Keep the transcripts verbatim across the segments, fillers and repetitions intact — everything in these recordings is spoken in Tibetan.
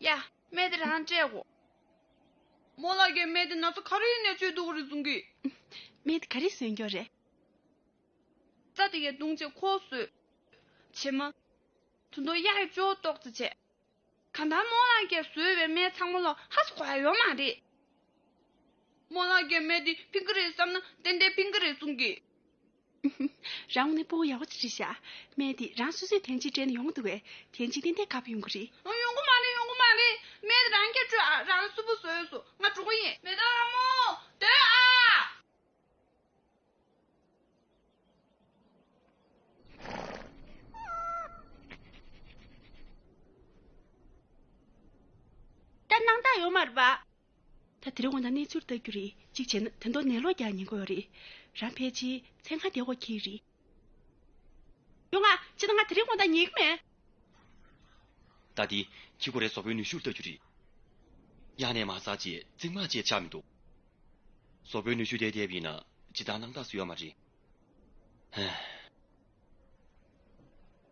ཡ། སྨན་དེ་རང་སྤྲད་གོ། རྨོ་ལགས་ཀྱིས་སྨན་དེ་ན་ཚ་ག་རེ་ཡིན་ནའི་བཅོས་ཐུབ་ཀྱི་རེད་གསུང་གི། སྨན་དེ་ག་རེ་བཟོས་ཡོད་རེད། རྩ་དེ་གས་བརྡུངས་བྱས་ཁོག་བཟོས། བྱེ་མ། ད་དུང་གཡག་གི་ཅོག་ཏོག་ཙམ་བྱས། གང་ལྟར་རྨོ་ལགས་ཀྱིས་བཟོས་པའི་སྨན་ཚང་མ་ལོ་ཧ་ཅང་གོ་ཡ་ཡོད་མ་རེད། རྨོ་ལགས་ཀྱིས་སྨན་དེ་ཕན་གྱི་རེད་བསམ་ན་ཏན་ཏན་ཕན་གྱི་རེད་གསུང་གི། རང་དངོས་གནས་སྤུ་གུ་ཡག་པོ་ཅིག་རེད་ཤག་སྨན་དེ་རང་སོ་སོས་ཐེངས་གཅིག་སྤྲད་ན་ཡོང་གི་འདུག་གས། ཐེངས་གཅིག་ཏན་ཏན་ག་པར་ཡོང་གི་རེད། ཨ། ཡོང་གི་མ་རེད། ཡོང་གི་མ་རེད། སྨན་དེ་རང་གིས་སྤྲོད་ཨ། རང་སོ་སོས་བཟོས་སོང་། ང་འགྲོ་གི་ཡིན། མེ་ཏོག་ལྷ་མོ། སྡོད་ཨ། ད་སྣང་དག་ཡོད་མ་རེད་པ། ད་དེ་རིང་འོ་ན་གནས་ཚུལ་ལྟ་རྒྱུ་རེད། གཅིག་བྱས་ན་ད་དུང་ནད་ལོག་རྒྱག་ཉེན་ཁ་ཡོད་རེད། རང་ཕལ་ཆེར་མཚན་གང་བསྡད་དགོས་ཀྱི་རེད། ཡོང་ང་། ཁྱེད་དང་ང་དེ་རིང་དགོང་དག་ཉལ་གི་མེད། ད་དེ་ཁྱི་ཁོ་རའི་གཟུགས་པོའི་ནུས་ཤུགས་ལྟ་རྒྱུ་རེད། གཡང་ནས་མ་ཟ་བྱས་གཙང་མ་བྱས་ཆགས་མི་འདུག་གཟུགས་པོའི་ནུས་ཤུགས་དེ་བསྡད་པ་ཡིན་ན་ཇི་ལྟར་སྣང་དག་སུ་ཡོད་མ་རེད། ཧེ།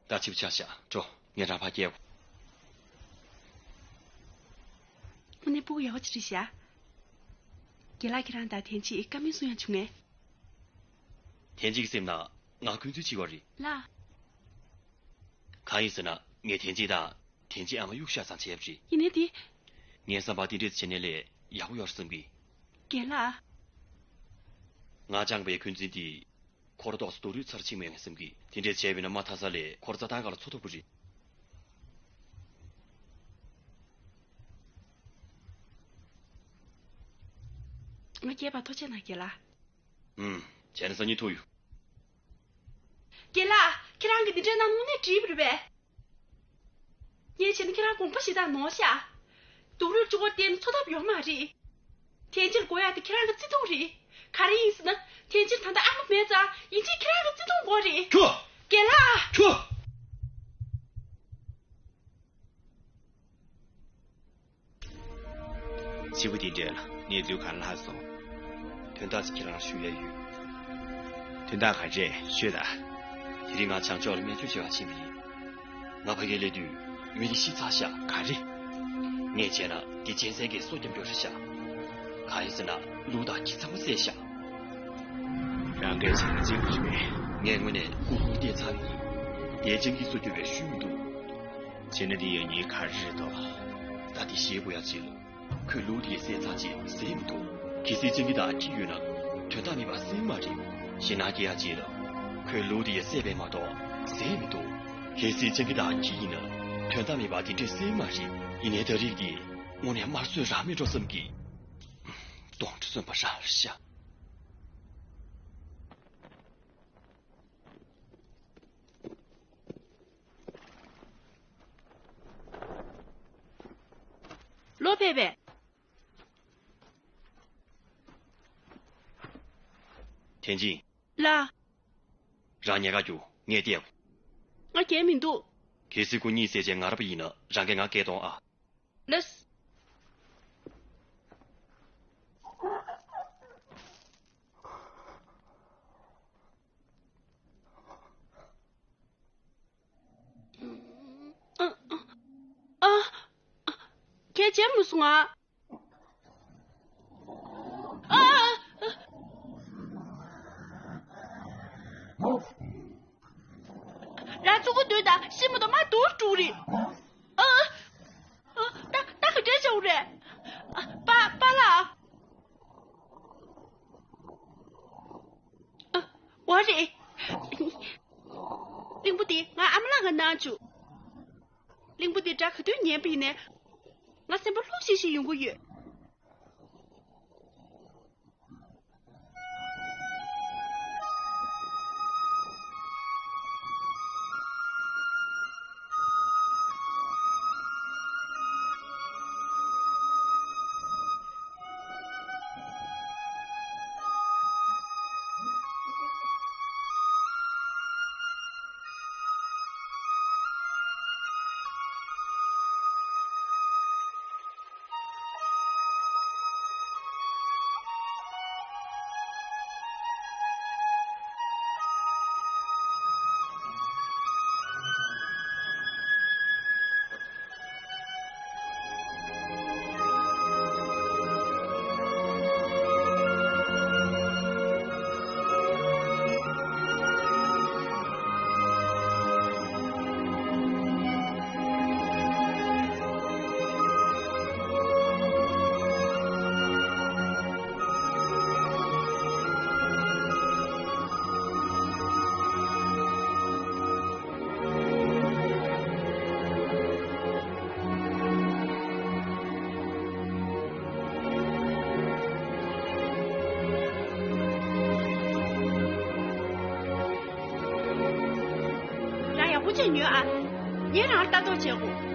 ད་ཕྱི་པོ་ཆགས་ཤག་འགྲོ། ངས་རང་ཕར་སྐྱེལ་དགོས། དངོས་གནས་སྤུ་གུ་ཡག་པོ་ཅིག་རེད་ཤག་རྒན་ལགས་ཁྱེད་རང་དང་ཐེངས་གཅིག་བཀའ་མོལ་གསུང་ཡ་བྱུང་ངས། ཐེངས་གཅིག་སེམས་ན་ང་འཁོན་འཛིན་བྱེད་པ་རེད། ལགས། གང་ཡིན་ཟེར་ན་ངས་ཐེངས་གཅིག་དང་ཐེངས་གཅིག་ཨ་མ་གཡུག་བཞག་ཙང་བྱས་པ་རེད། ཡིན་ནའི་དེ། ངའི་བསམ་པར་དེ་འདྲས་བྱས་ནས་ལས་ཡག་པོ་ཡོད་རེད་བསམ་གི། རྒན་ལགས། ང་སྦྱངས་པའི་འཁོན་འཛིན་དེ། ཁོ་ར་ཏོག་ཙམ་སྡུག་རུས་ཚར་ཕྱིན་མོད་ངས་བསམ་གི། དེ་འདྲས་བྱས་པ་ཡིན་ན་མ་མཐའ་ས་ལས་ཁོ་ར་རྩྭ་ཐང་ཁ་ལ་འཚོ་ཐུབ་ཀྱི་རེད། ང་རྒྱལ་བ་ཐུགས་རྗེ་གནང་རྒན་ལགས། ཨུམ། བྱས་ན་སང་ཉིན་ཐུག་ཡོང་། རྒན་ལགས། ཁྱེད་རང་གིས་འདི་འདྲའི་གནང་ནོ་ནས་འགྲིག་པ་རེད་པས། ངས་བྱས་ན་ཁྱེད་རང་དགོངས་པ་བཞེས་སྟངས་ནོར་ཤག་སྡུག་རུས་གཅིག་པོ་བརྟེན་ནས་འཚོ་ཐབས་ཡོད་མ་རེད། ཐེངས་གཅིག་དགོས་ཡ་དེ་ཁྱེད་རང་གི་བརྩེ་དུང་རེད། ག་རེ་ཡིན་ཟེར་ན། ཐེངས་གཅིག་ད་ལྟ་ཨ་མ་མེད་ཙང་ཡིན་གཅིག་ཁྱེད་རང་གི་བརྩེ་དུང་དགོས་རེད། ཁྱོ། རྒན་ལགས། ཁྱོ། ཕྱི་པོ་དེ་འདྲས་ལ་གནས་ཚུལ་ག་རེ་ལྷག་སོང་། དོན་དག་ཅིག་ཁྱེད་རང་ལ་ཞུ་ཡ་ཡོད། དོན་དག་ག་རེ་རེད། ཤོད་དང་། དེ་རིང་ང་བྱང་ཕྱོགས་ལ་སྨན་བཅོས་བྱེད་པར་ཕྱིན་པ་ཡིན། ང་ཕ་གིར་སླེབས་དུས་མི་དེ་ཤི་ཚར་ཤག་ག་རེ། ངས་བྱས་ན་དེ་གཅན་གཟན་གྱིས་སོ་བརྒྱབ་རྒྱུ་རེད་ཤག་གང་ཡིན་ཟེར་ན་ལུག་དང་ཁྱི་ཚང་མ་བསད་ཤག་རང་གིས་བྱས་ན་གཅིག་པུ་རེད་པས། ངས་དངོས་གནས་སྐུ་ངོ་བལྟས་ཚར་བ་ཡིན། དེ་སྤྱང་ཀིས་སོ་བརྒྱབ་པའི་ཤུལ་མི་འདུག་བྱས་ན་དེ་ཡང་ཉེས་ག་རེ་རེད་དོ། ད་དེ་ཞེད་དགོས་ཡ་ཅིག་ལ། ཁོས་ལུག་དེ་བསད་ཚར་རྗེས་ཟས་མི་འདུག་གལ་སྲིད་སྤྱང་ཀི་དང་ཁྱི་ཡོད་ན་དོན་དག་མེད་པ་བསད་མ་རེད། ཞེད་སྣང་སྐྱེ་ཡ་ཅིག་ལ། ཁོས་ལུག་དེ་བསད་པས་མ་གཏོགས་ཟས་མི་འདུག་གལ་སྲིད་སྤྱང་ཀི་དང་ཁྱི་ཡིན་ན་དོན་དག་མེད་པ་དེ་འདྲས་བསད་མ་རེད། ཡིན་ནའི་ད་རེས་དེ་དངོས་གནས་དམར་གསོད་རང་མེད་འགྲོ་བསམ་གི། གདོན་འདྲེ་གསོན་པ་རང་རེད་ཤག་ལོ་ཕེབས་པས། ཐེན་ཅིན། ལགས། རང་ཉལ་ཁར་རྒྱུགས། ངས་བལྟས། ང་བརྒྱལ་མི་འདུག་གལ་སྲིད་ཁོ་གཉིད་སད་བྱས་ང་ར་པ་ཡིན་ན་རང་གིས་ང་སྐད་གཏོང་ཨ། ལགས། ཨ། ཨ། ཁྱེད་བརྗེད་མ་སོང་ཨ། ཨ། རང་ཚུགས་ཀྱི་སྡོད་དང་། ཤི་མ་གཏོགས་མར་སྡུག་རུ་འགྲོ་གི་རེད། ཨ། ཨ། ད་ད་ག་འདྲས་བྱུང་རེད། ཨ། པཱ་པཱ་ལགས། ཨ། འོ་རེད། གླིང་བུ་དེ་ང་ཨ་མ་ལགས་ཀྱིས་གནང་བྱུང་། གླིང་བུ་དེ་སྒྲ་ག་དུས་ཉན་པ་ཡིན་ནའི། ང་སེམས་པ་ལྷོད་ཤིག་ཤིག་ཡོང་གི་ཡོད། ཉོན་ཨ། ཉེ་རང་ལྟ་རྟོག་བྱེད་དགོས།